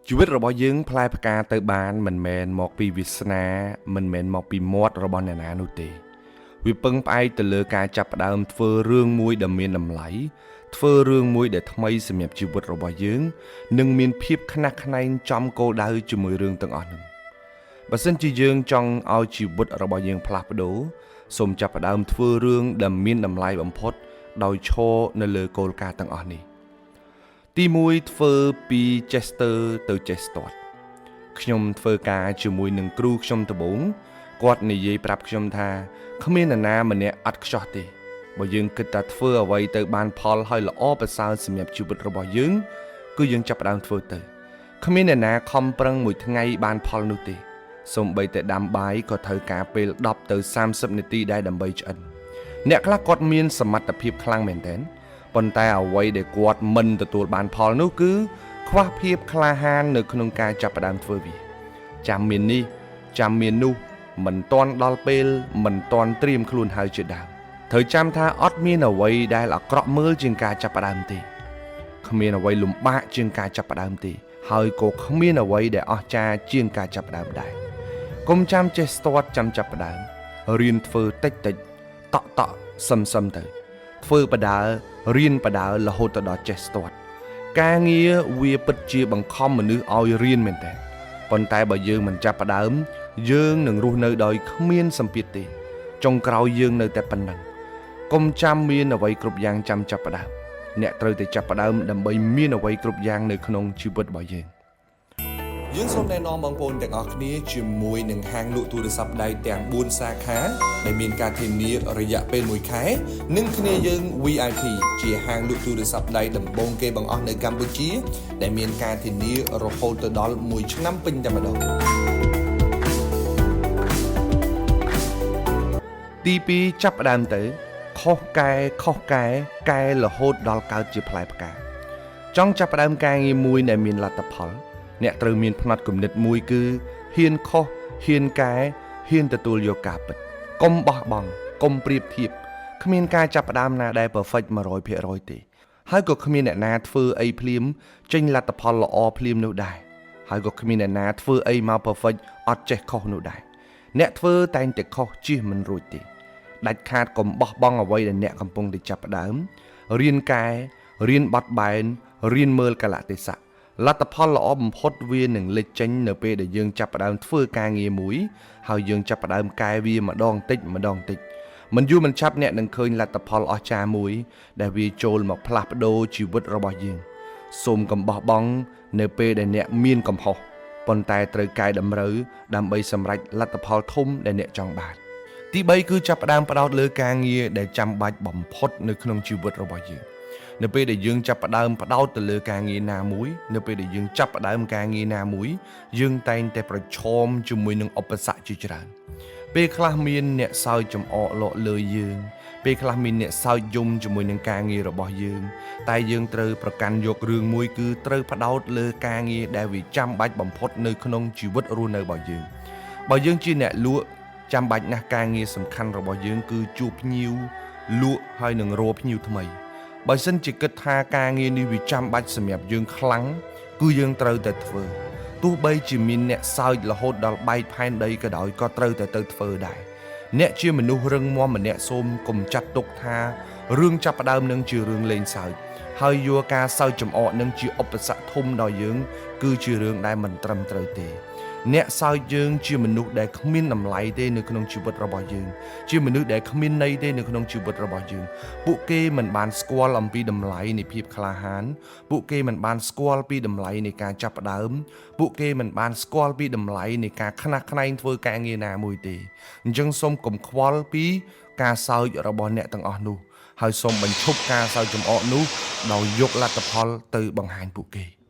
ជីវិតរបស់យើងផ្លែផ្កាទៅបានមិនមែនមកពីវាសនាមិនមែនមកពីមាត់របស់អ្នកណានោះទេវាពឹងផ្អែកទៅលើការចាប់ផ្ដើមធ្វើរឿងមួយដែលមានតម្លៃធ្វើរឿងមួយដែលថ្មីសម្រាប់ជីវិតរបស់យើងនិងមានភាពខ្នះខ្នែងចំគោលដៅជាមួយរឿងទាំងអស់នោះបើសិនជាយើងចង់ឲ្យជីវិតរបស់យើងផ្លាស់ប្ដូរសូមចាប់ផ្ដើមធ្វើរឿងដែលមានតម្លៃបំផុតដោយឈរនៅលើគោលការណ៍ទាំងអស់នេះទី1ធ្វើពី ចេះស្ទើរ ទៅចេះស្ទាត់ខ្ញុំធ្វើការជាមួយនឹងគ្រូខ្ញុំដំបូងគាត់និយាយប្រាប់ខ្ញុំថាគ្មាននរណាម្នាក់អត់ខ្ចោះទេបើយើងគិតថាធ្វើអ្វីទៅបានផលហើយល្អប្រសើរសម្រាប់ជីវិតរបស់យើងគឺយើងចាប់ផ្ដើមធ្វើទៅគ្មានអ្នកណាខំប្រឹងមួយថ្ងៃបានផលនោះទេសូម្បីតែដាំបាយក៏ត្រូវការពេល10ទៅ30នាទីដែរដើម្បីឆ្អិនអ្នកខ្លះគាត់មានសមត្ថភាពខ្លាំងមែនទែនប៉ុន្តែអ្វីដែលគាត់មិនទទួលបានផលនោះគឺខ្វះភាពក្លាហាននៅក្នុងការចាប់ផ្ដើមធ្វើវាចាំមាននេះចាំមាននោះមិនទាន់ដល់ពេលមិនទាន់ត្រៀមខ្លួនហើយជាដើមត្រូវចាំថាអត់មានអ្វីដែលអាក្រក់មើលជាងការចាប់ផ្ដើមទេគ្មានអ្វីលំបាកជាងការចាប់ផ្ដើមទេហើយក៏គ្មានអ្វីដែលអស្ចារ្យជាងការចាប់ផ្ដើមដែរកុំចាំចេះស្ទាត់ចាំចាប់ផ្ដើមរៀនធ្វើតិចតិចតក់តក់សឹមសឹមទៅធ្វើបដើរៀនបដើរហូតទៅដល់ចេះស្ទាត់ការងារវាពិតជាបង្ខំមនុស្សឲ្យរៀនមែនតើប៉ុន្តែបើយើងមិនចាប់ផ្ដើមយើងនឹងរស់នៅដោយគ្មានសម្ពាធទេចុងក្រោយយើងនៅតែប៉ុណ្ណឹងកុំចាំមានអ្វីគ្រប់យ៉ាងចាំចាប់ផ្ដើមអ្នកត្រូវតែចាប់ផ្ដើមដើម្បីមានអ្វីគ្រប់យ៉ាងនៅក្នុងជីវិតរបស់យើងយើងសូមណែនាំបងប្អូនទាំងអស់គ្នាជាមួយនឹងហាងលក់ទូរស័ព្ទដៃទាំង4សាខាដែលមានការធានារយៈពេល1ខែនិងគ្នាយើង VIP ជាហាងលក់ទូរស័ព្ទដៃដំបូងគេបង្អស់នៅកម្ពុជាដែលមានការធានារហូតទៅដល់1ឆ្នាំពេញតែម្ដងទី2ចាប់ផ្ដើមទៅខុសកែខុសកែកែរហូតដល់កើតជាផ្លែផ្កាចង់ចាប់ផ្ដើមការងារមួយដែលមានលទ្ធផលអ្នកត្រូវមានផ្នត់គំនិតមួយគឺហ៊ានខុសហ៊ានកែហ៊ានទទួលយកការពិតកុំបោះបង់កុំប្រៀបធៀបគ្មានការចាប់ផ្ដើមណាដែល perfect 100%ទេហើយក៏គ្មានអ្នកណាធ្វើអីភ្លាមចេញលទ្ធផលល្អភ្លាមនោះដែរហើយក៏គ្មានអ្នកណាធ្វើអីមក perfect អត់ចេះខុសនោះដែរអ្នកធ្វើតែងតែខុសជៀសមិនរួចទេដាច់ខាតកុំបោះបង់អ្វីដែលអ្នកកំពុងតែចាប់ផ្ដើមរៀនកែរៀនបត់បែនរៀនមើលកាលៈទេសៈលទ្ធផលល្អបំផុតវានឹងលេចចេញនៅពេលដែលយើងចាប់ផ្ដើមធ្វើការងារមួយហើយយើងចាប់ផ្ដើមកែវាម្ដងតិចម្ដងតិចមិនយូរមិនឆាប់អ្នកនឹងឃើញលទ្ធផលអស្ចារ្យមួយដែលវាចូលមកផ្លាស់ប្ដូរជីវិតរបស់យើងសូមកុំបោះបង់នៅពេលដែលអ្នកមានកំហុសប៉ុន្តែត្រូវកែតម្រូវដើម្បីសម្រេចលទ្ធផលធំដែលអ្នកចង់បានទី3គឺចាប់ផ្ដើមផ្ដោតលើការងារដែលចាំបាច់បំផុតនៅក្នុងជីវិតរបស់យើងនៅពេលដែលយើងចាប់ផ្ដើមផ្ដោតទៅលើការងារណាមួយនៅពេលដែលយើងចាប់ផ្ដើមការងារណាមួយយើងតែងតែប្រឈមជាមួយនឹងឧបសគ្គជាច្រើនពេលខ្លះមានអ្នកសើចចំអកលក់លើយើងពេលខ្លះមានអ្នកសើចយំជាមួយនឹងការងាររបស់យើងតែយើងត្រូវប្រកាន់យករឿងមួយគឺត្រូវផ្ដោតលើការងារដែលវាចាំបាច់បំផុតនៅក្នុងជីវិតរស់នៅរបស់យើងបើយើងជាអ្នកលក់ចាំបាច់ណាស់ការងារសំខាន់របស់យើងគឺជួបភ្ញៀវលក់ហើយនឹងរកភ្ញៀវថ្មីបើសិនជាគិតថាការងារនេះវាចាំបាច់សម្រាប់យើងខ្លាំងគឺយើងត្រូវតែធ្វើទោះបីជាមានអ្នកសើចរហូតដល់បែកផែនដីក៏ដោយក៏ត្រូវតែទៅធ្វើដែរអ្នកជាមនុស្សរឹងមាំម្នាក់សូមកុំចាត់ទុកថារឿងចាប់ផ្ដើមនឹងជារឿងលេងសើចហើយយកការសើចចំអកនឹងជាឧបសគ្គធំដល់យើងគឺជារឿងដែលមិនត្រឹមត្រូវទេអ្នកសើចយើងជាមនុស្សដែលគ្មានតម្លៃទេនៅក្នុងជីវិតរបស់យើងជាមនុស្សដែលគ្មានន័យទេនៅក្នុងជីវិតរបស់យើងពួកគេមិនបានស្គាល់អំពីតម្លៃនៃភាពក្លាហានពួកគេមិនបានស្គាល់ពីតម្លៃនៃការចាប់ផ្ដើមពួកគេមិនបានស្គាល់ពីតម្លៃនៃការខ្នះខ្នែងធ្វើការងារណាមួយទេអញ្ចឹងសូមកុំខ្វល់ពីការសើចរបស់អ្នកទាំងអស់នោះហើយសូមបញ្ឈប់ការសើចចំអកនោះដោយយកលទ្ធផលទៅបង្ហាញពួកគេ